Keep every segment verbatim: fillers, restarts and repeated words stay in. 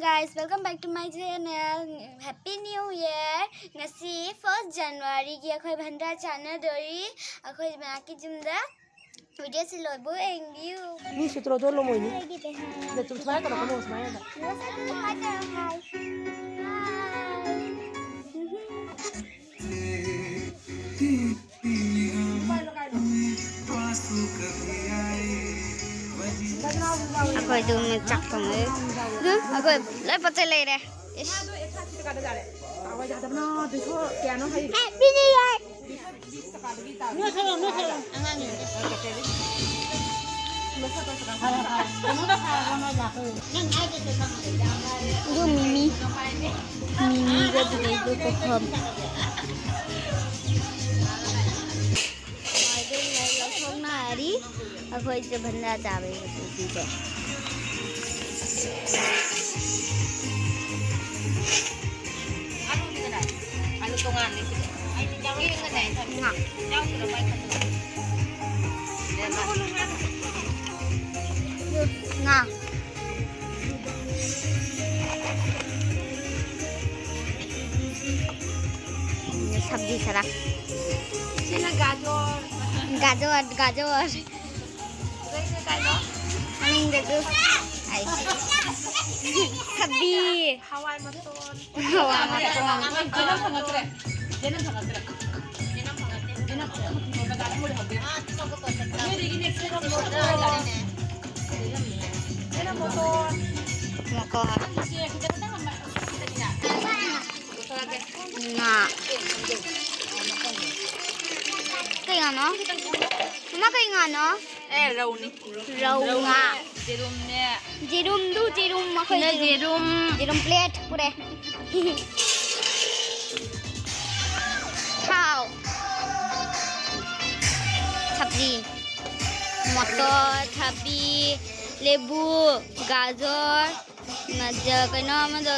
Guys, welcome back to my channel. Happy New Year. ꯉꯁꯤ first January ꯒꯤ ꯑꯩꯈꯣꯏ ꯚꯟꯗꯥ ꯆꯥꯟꯅꯗꯣꯔꯤ꯫ ꯑꯩꯈꯣꯏ ꯃꯅꯥꯛꯀꯤ ꯌꯨꯝꯗ video ꯁꯤ ꯂꯣꯏꯕꯨ ꯌꯦꯡꯕꯤꯌꯨ꯫ ꯃꯤ ꯁꯨꯇ꯭ꯔꯣꯗꯣ ꯂꯣꯃꯣꯏꯅꯤ꯫ ꯑꯩꯒꯤ ꯄꯩꯁꯥ꯫ ꯅꯆꯨꯝ ꯁꯨꯃꯥꯏꯅ ꯇꯧꯔꯛꯀꯅꯣ, ꯁꯨꯃꯥꯏꯅ ꯇꯧ꯫ ꯃꯁꯛꯇꯨ ꯁꯨꯃꯥꯏꯅ ꯇꯧꯔꯣ, ꯍꯥꯏ꯫ ꯍꯥꯏ꯫ ꯑꯩꯈꯣꯏ ꯑꯗꯨꯝ ꯆꯥꯛ ꯊꯣꯡꯉꯦ꯫ ꯑꯩꯈꯣꯏ ꯂꯣꯏ ꯄꯣꯠ ꯆꯩ ꯂꯩꯔꯦ꯫ ꯏꯁ꯫ Happy New Year! ꯑꯗꯨ ꯃꯤꯃꯤ꯫ ꯃꯤꯃꯤꯒ ꯑꯗꯨꯗꯩꯗꯨ ꯄꯣꯛꯐꯝ꯫ ꯃꯥꯏꯗꯩ ꯂꯧꯊꯣꯛꯅꯔꯤ꯫ ꯑꯩꯈꯣꯏꯁꯦ ꯚꯟꯗꯥ ꯆꯥꯕꯒꯤ ꯃꯆꯨꯁꯤꯡꯁꯦ꯫ ꯑꯂꯨ ꯇꯣꯉꯥꯟꯅꯤ ꯁꯤꯗꯤ꯫ ꯉꯥ꯫ ꯉꯥ꯫ ꯁꯕꯖꯤ ꯈꯔ꯫ ꯁꯤꯅ ꯒꯥꯖꯣꯔ꯫ ꯒꯥꯖꯣꯔ, ꯒꯥꯖꯣꯔ꯫ ꯃꯅꯤꯡꯗꯁꯨ꯫ ꯑꯩ꯫ ꯁꯕꯖꯤ꯫ ꯍꯋꯥꯏ ꯃꯇꯣꯟ꯫ ꯍꯋꯥꯏ ꯃꯇꯣꯟ꯫ ꯌꯦꯅꯝ ꯐꯪꯉꯛꯇ꯭ꯔꯦ꯫ ꯌꯦꯅꯝ ꯐꯪꯉꯛꯇ꯭ꯔꯦ꯫ ꯌꯦꯅꯝ ꯐꯪꯉꯛꯇ꯭ꯔꯦ꯫ ꯌꯦꯅꯝ ꯐꯪꯉꯛꯇ꯭ꯔꯦ꯫ ꯕꯖꯥꯔꯗ ꯃꯣꯏ ꯍꯧꯗꯦ꯫ ꯅꯣꯏꯗꯒꯤ next year ꯑꯃꯨꯛ ꯂꯧꯔꯛꯑꯣ ꯍꯥꯏꯇꯥꯔꯦꯅꯦ꯫ ꯌꯦꯅꯝ ꯃꯇꯣꯟ꯫ ꯉꯥꯏꯈꯣ꯫ ꯏꯆꯦ ꯈꯤꯇꯪ ꯉꯥ꯫ ꯀꯩ ꯉꯥꯅꯣ? ꯃꯃꯥ, ꯀꯩ ꯉꯥꯅꯣ? ꯑꯦ, ꯔꯧꯅꯤ꯫ ꯔꯧ ꯉꯥ꯫ ꯔꯧꯅꯦ, ꯌꯦꯔꯨꯝꯅꯦ꯫ ꯌꯦꯔꯨꯝꯗꯨ, ꯌꯦꯔꯨꯝ, ꯑꯩꯈꯣꯏ ꯁꯤꯅ ꯌꯦꯔꯨꯝ꯫ ꯌꯦꯔꯨꯝ꯫ ꯌꯦꯔꯨꯝ plate ꯄꯨꯔꯦ꯫ ꯊꯥꯎ꯫ ꯁꯕꯖꯤ꯫ ꯃꯇꯣꯔ, ꯊꯕꯤ, ꯂꯦꯕꯨ, ꯒꯥꯖꯔ, ꯃꯖ-, ꯀꯩꯅꯣ ꯑꯃꯗꯣ,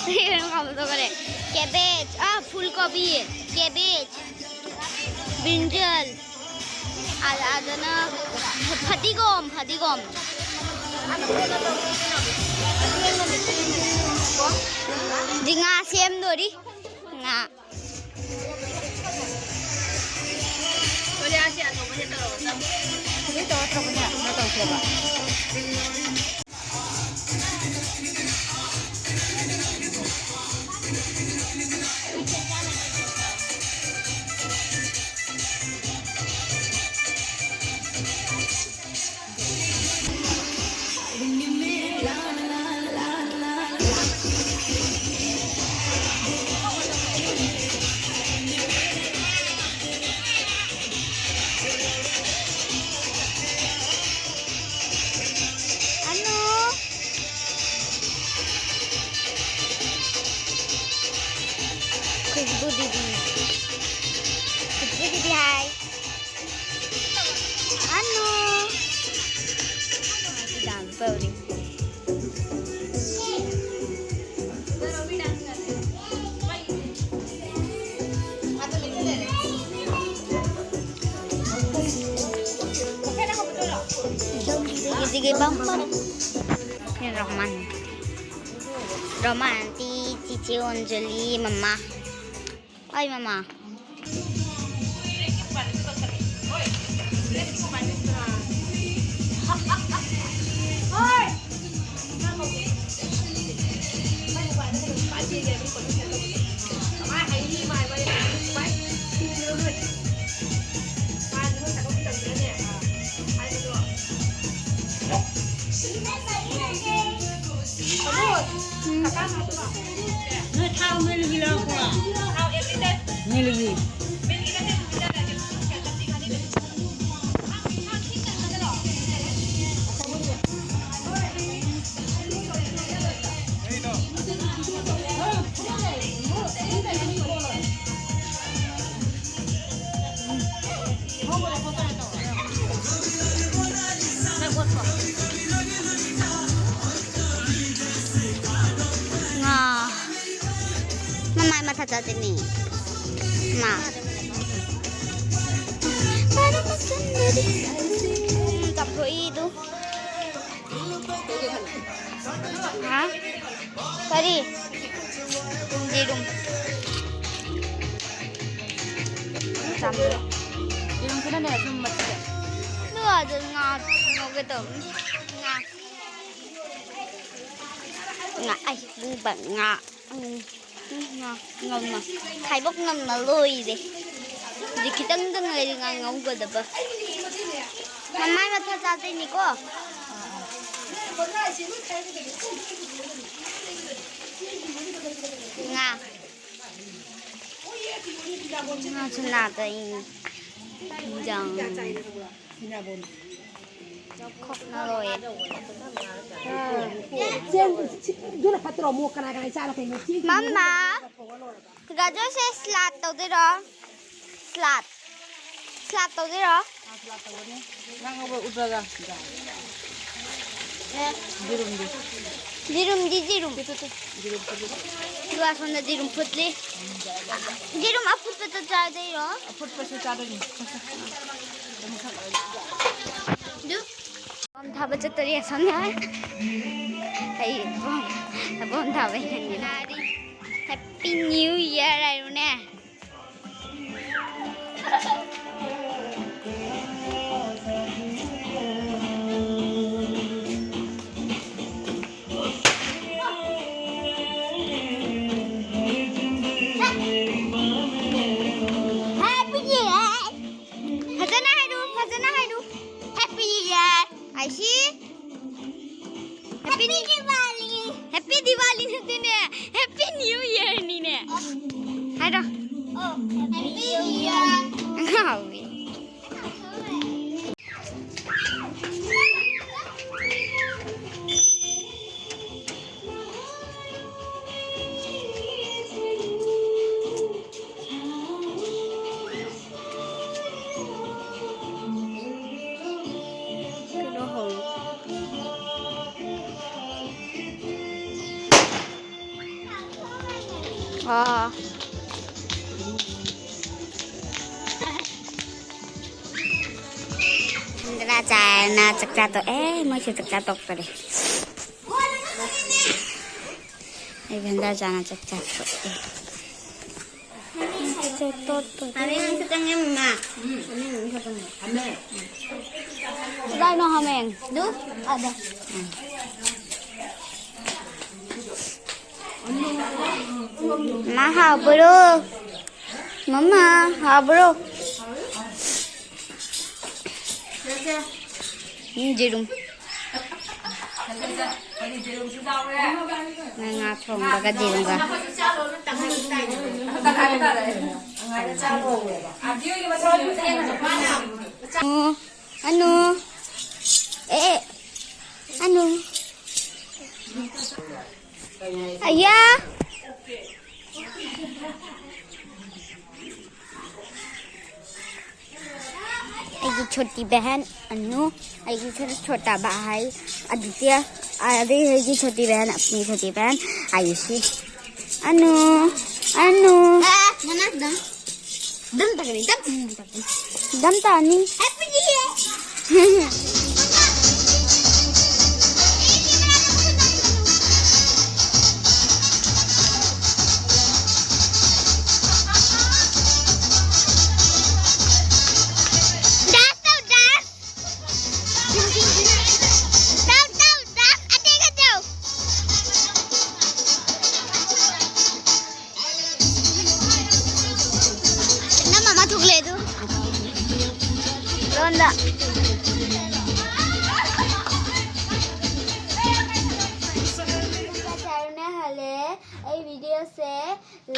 ꯀꯩꯅꯣ ꯑꯃꯗꯣ ꯀꯔꯤ? Cabbage, ꯑꯥ, ꯐꯨꯜ ꯀꯣꯕꯤ, cabbage, ꯕ꯭ꯔꯤꯟꯖꯜ, ꯑ-, ꯑꯗꯨꯅ ꯐꯗꯤꯒꯣꯝ, ꯐꯗꯤꯒꯣꯝ꯫ ꯉꯥ ꯁꯦꯝꯗꯣꯔꯤ꯫ ꯉꯥ꯫ ꯁꯣꯅꯤꯌꯥꯁꯤ ꯑꯇꯣꯞꯄꯁꯦ ꯇꯧꯔꯒ ꯆꯪꯉꯣ꯫ ꯍꯧꯖꯤꯛ ꯇꯧꯔ ꯊꯝꯃꯨꯅꯦ, ꯀꯩꯅꯣ ꯇꯧꯁꯦꯕ꯫ ꯑꯅꯨ꯫ ꯈꯨꯁꯕꯨ ꯗꯤꯗꯤ꯫ ꯈꯨꯁꯕꯨ ꯗꯤꯗꯤ ꯍꯥꯏ꯫ ꯑꯅꯨ꯫ Dance ꯇꯧꯔꯤ꯫ ꯁꯤꯒꯤ ꯕꯝ ꯕꯝ꯫ ꯔꯣꯃꯥꯟ꯫ ꯔꯣꯃꯥꯟꯇꯤ ꯆꯤꯆꯦ ꯑꯣꯟꯖꯂꯤ ꯃꯃꯥ꯫ ꯑꯩ ꯃꯃꯥ꯫ ꯅꯣꯏ ꯊꯥꯎ ꯃꯤꯜꯒꯤ ꯂꯧꯔꯛꯄ꯭ꯔꯣ? ꯃꯤꯜꯒꯤ꯫ ꯉꯥ꯫ ꯃꯃꯥꯏ ꯃꯊꯛꯇ ꯇꯤꯡꯉꯤ꯫ ꯃꯥ꯫ ꯎꯝ, ꯆꯥꯝꯊꯣꯛꯏꯗꯨ꯫ ꯍꯥ? ꯀꯔꯤ? ꯆꯥꯝꯃꯗꯣ꯫ ꯌꯦꯔꯨꯝꯁꯤꯅꯅꯦ, ꯁꯨꯝ ꯃꯆꯤꯗ꯫ ꯑꯗꯨꯒ ꯑꯗꯨ ꯉꯥ ꯉꯧꯒꯦ ꯇꯧꯕꯅꯤ꯫ ꯉꯥ꯫ ꯉꯥ, ꯑꯩ ꯄꯨꯕ ꯉꯥ꯫ ꯎꯝ, ꯎꯝ, ꯉꯥ ꯉꯝꯃ꯫ ꯈꯥꯏꯕꯣꯛ ꯉꯝꯃ ꯂꯣꯏꯔꯦ꯫ ꯍꯧꯖꯤꯛ ꯈꯤꯇꯪꯗ ꯉꯥꯏꯔꯦ ꯉꯥ ꯉꯧꯒꯗꯕ꯫ ꯃꯃꯥꯏ ꯃꯊꯥ ꯆꯥꯗꯣꯏꯅꯤꯀꯣ꯫ ꯉꯥ꯫ ꯉꯥꯁꯨ ꯅꯥꯗ ꯏꯟꯖꯥꯡ ꯂꯧꯈꯣꯛꯅ ꯂꯣꯏꯔꯦ꯫ ꯑꯗꯨꯅ ꯐꯠꯇ꯭ꯔꯣ? ꯑꯃꯨꯛ ꯀꯅꯥ ꯀꯅꯥ ꯆꯥꯔ ꯀꯩꯅꯣ ꯆꯦꯡ ꯃꯃꯥ, ꯒꯖꯔꯁꯦ ꯁ꯭ꯂꯥꯠ ꯇꯧꯗꯣꯏꯔꯣ? ꯁ꯭ꯂꯥꯠ꯫ ꯁ꯭ꯂꯥꯠ ꯇꯧꯗꯣꯏꯔꯣ? ꯅꯪ ꯎꯗ꯭ꯔꯒ꯫ ꯌꯦꯔꯨꯝꯗꯤ꯫ ꯌꯦꯔꯨꯝꯗꯤ ꯌꯦꯔꯨꯝ꯫ Two, two, two. ꯌꯦꯔꯨꯝ ꯐꯨꯠꯂꯤ꯫ ꯑꯗꯨꯒ ꯁꯣꯝꯗ ꯌꯦꯔꯨꯝ ꯐꯨꯠꯂꯤ꯫ ꯌꯦꯔꯨꯝ ꯑꯐꯨꯠꯄꯗꯣ ꯆꯥꯗꯣꯏꯔꯣ? ꯑꯐꯨꯠꯄꯁꯨ ꯆꯥꯗꯣꯏꯅꯤ꯫ ꯑꯗꯨ ꯕꯣꯝ ꯊꯥꯕ ꯆꯠꯇꯣꯔꯤ ꯑꯁꯣꯝꯗ꯫ ꯑꯩ ꯕꯣꯝ, ꯕꯣꯝ ꯊꯥꯕ ꯌꯦꯡꯉꯤ꯫ Happy New Year ꯍꯥꯏꯔꯨꯅꯦ꯫ Happy New Year. ꯐꯖꯅ ꯍꯥꯏꯔꯨ, ꯐꯖꯅ ꯍꯥꯏꯔꯨ꯫ Happy New Year. ꯍꯥꯏꯁꯤ꯫ Happy Diwali. Happy Diwali ꯅꯠꯇꯦꯅꯦ, Happy New Year ꯅꯤꯅꯦ꯫ ꯍꯥꯏꯔꯣ꯫ Oh, Happy New Year. ꯉꯥꯎꯋꯤ꯫ ꯑꯣ꯫ ꯏꯟꯗ꯭ꯔꯥ ꯆꯥꯏꯅ ꯆꯥꯛꯆꯥ ꯇꯣꯛꯑꯦ꯫ ꯃꯣꯏꯁꯨ ꯆꯥꯛꯆꯥ ꯇꯣꯛꯇꯣꯔꯦ꯫ ꯑꯩ ꯚꯦꯟꯗꯔ ꯆꯥꯅ ꯆꯥꯛꯆꯥ ꯇꯣꯛꯑꯦ꯫ ꯁꯦ ꯇꯣꯠ ꯇꯣꯠ꯫ ꯍꯥꯃꯦꯡ ꯑꯃꯁꯨ ꯆꯪꯉꯦ, ꯃꯃꯥ꯫ ꯍꯥꯃꯦꯡ ꯑꯃꯁꯨ ꯆꯪꯉꯦ꯫ ꯀꯗꯥꯏꯅꯣ ꯍꯥꯃꯦꯡ? ꯑꯗꯨ? ꯑꯗ꯫ ꯃꯥ ꯍꯥꯎꯕ꯭ꯔꯣ? ꯃꯃꯥ, ꯍꯥꯎꯕ꯭ꯔꯣ? ꯎꯝ, ꯌꯦꯔꯨꯝ꯫ ꯉꯥ, ꯉꯥ ꯊꯣꯡꯕꯒ ꯌꯦꯔꯨꯝꯒ꯫ ꯑꯣ, ꯑꯅꯨ꯫ ꯑꯦ, ꯑꯦ, ꯑꯅꯨ꯫ ꯑꯌꯥ꯫ ꯑꯩꯒꯤ ꯆꯣꯇꯤ ꯕꯦꯍꯟ ꯑꯅꯨ, ꯑꯩꯒꯤ ꯁꯣꯇꯥ ꯁꯣꯇꯥ ꯚꯥꯏ ꯑꯗꯤꯇ꯭ꯌ, ꯑꯗꯩ ꯑꯩꯒꯤ ꯆꯣꯇꯤ ꯕꯦꯍꯟ, ꯑꯞꯅꯤ ꯆꯣꯇꯤ ꯕꯦꯍꯟ ꯑꯌꯨꯁꯤ꯫ ꯑꯅꯨ, ꯑꯅꯨ꯫ ꯑ, ꯃꯅꯥ ꯈꯤꯇꯪ꯫ ꯗꯝ ꯇꯥꯒꯅꯤ, ꯗꯝ ꯇꯥꯒꯅꯤ꯫ ꯗꯝ ꯇꯥꯅꯤ꯫ ꯑꯦ, ꯄꯤꯖꯤꯌꯦ꯫ Dance ꯇꯧ, dance꯫ ꯇꯧ, ꯇꯧ, dance ꯑꯇꯩꯒ ꯇꯧ꯫ ꯅꯪ ꯃꯃꯥ ꯊꯣꯛꯂꯛꯑꯦ ꯑꯗꯨ꯫ ꯂꯣꯟꯗ꯫ ꯆꯥꯔꯨꯅ ꯍꯜꯂꯦ꯫ ꯑꯩ videoꯁꯦ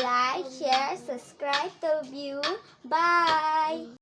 like, share, subscribe ꯇꯧꯕꯤꯌꯨ꯫ Bye꯫